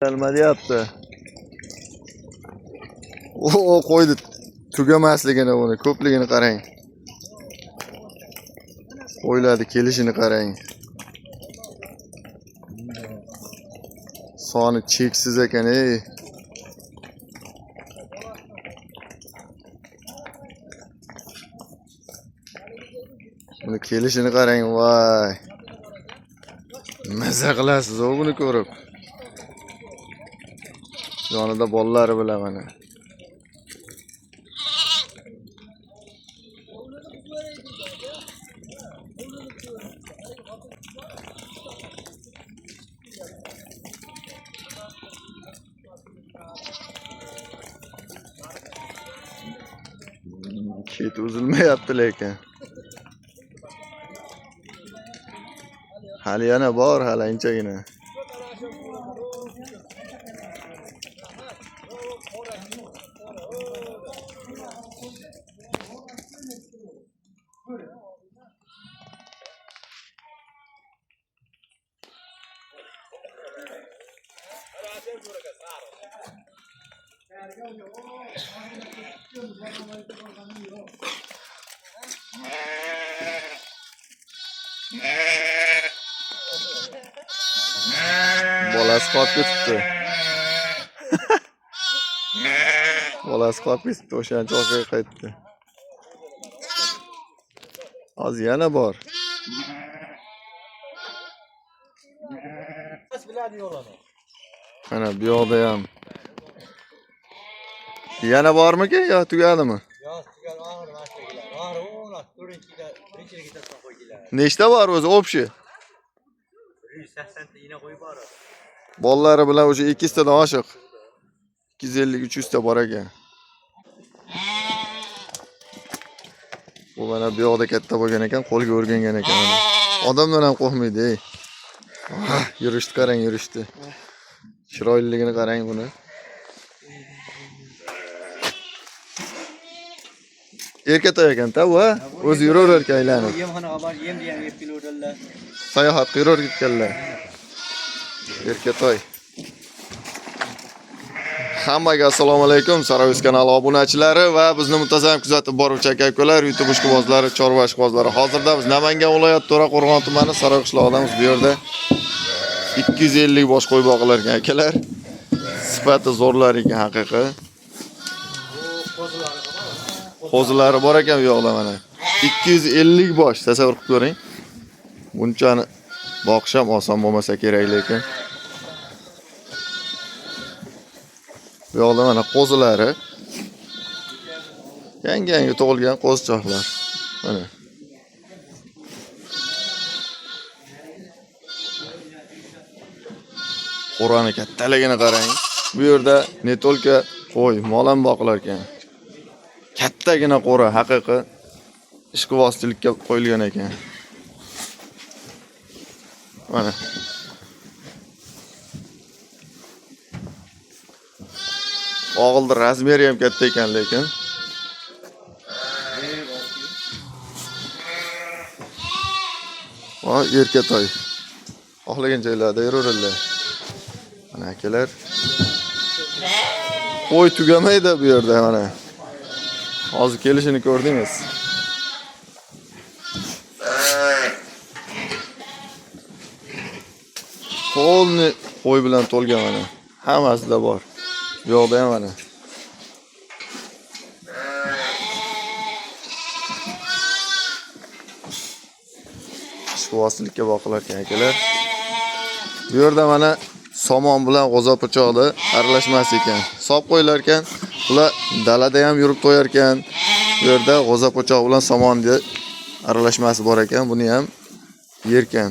Nima deyapti? O qo'ydi tugamasligini, uni ko'pligini qarang. Qo'ylarni kelishini qarang. Soni cheksiz ekan, ey. Buni kelishini qarang, voy. Maza qilasiz u buni ko'rib. Yonida bolalari bilan mana. Ket uzilmayapti lekin. Hali yana bor, hali anchagina. Bolasi qolib ketibdi. Bolasi qolib ketibdi, o'shancha orqaga qaytdi. Hozir yana bor. Mana bu yoqda ham. Yana bormikin yo tugadimi? Yo'q, tugadi, oxiri mana shu keladi. Oxiri o'n to'rtinchiga, birinchiga ketadigan qo'y keladi. Nechta bor o'zi общий? 180 ta igna qo'y bor. Bolalari bilan o'sha 200 tadan oshiq. 250-300 ta bor ekan. Bu mana bu yoqda katta bo'lgan ekan, qo'lga o'rgangan ekan mana. Odamdan ham qo'rqmaydi, ey. Ah, yurishni qarang, yurishni. Chiroyliligini qarang buni. Erkatoy ekan-da bu, ha? O'zi yuraverar ekan aylanib. Yemxonaga bor, yem degan yeb kelaveradilar. Sayohat qilib ketganlar. Erkatoy. Hammaga assalomu alaykum, Saroviz kanali obunachilari va bizni muntazam kuzatib boruvchi aka-ukalar, YouTube ishqibozlari, chorva ishqibozlari. Hozirda biz Namangan viloyati To'raqo'rg'on tumani Saroy qishlog'idamiz. Bu yerda 250 bosh qo'y boqilar ekan akalar. Sifati zo'rlar ekan haqiqiy. Qo'zilari bor ekan bu yoqda mana. 250 bosh, tasavvur qilib ko'ring. Bunchani boqish ham oson bo'lmasa kerak lekin. Bu yoqda mana qo'zilari. Yangi-yangi tug'ilgan qo'zichoqlar. Mana. Qo'rani kattaligini qarang. Bu yerda ne только qo'y, mol ham boqilar ekan. Kattagina qo'ra, haqiqiy ishqibozchilikka qo'yilgan ekan. Mana. Og'ilni razmeri ham katta ekan lekin. Voy, erkatoy. Xohlagan joylarda yuraveradilar. Mana akalar. Qo'y tugamaydi bu yerda mana. Hozir kelishini ko'rdingiz. Polni qo'y bilan to'lgan mana. Hammasida bor. Bu yoqda ham mana. Ishqibozlikka boqilar ekan akalar. Bu yerda mana somon bilan g'o'za po'choqni aralashmas ekan. Sop qo'yilar ekan. Bular dalada ham yurib to'yar ekan. Bu yerda g'o'za po'choq bilan somonni aralashmasi bor ekan. Buni ham yerkan.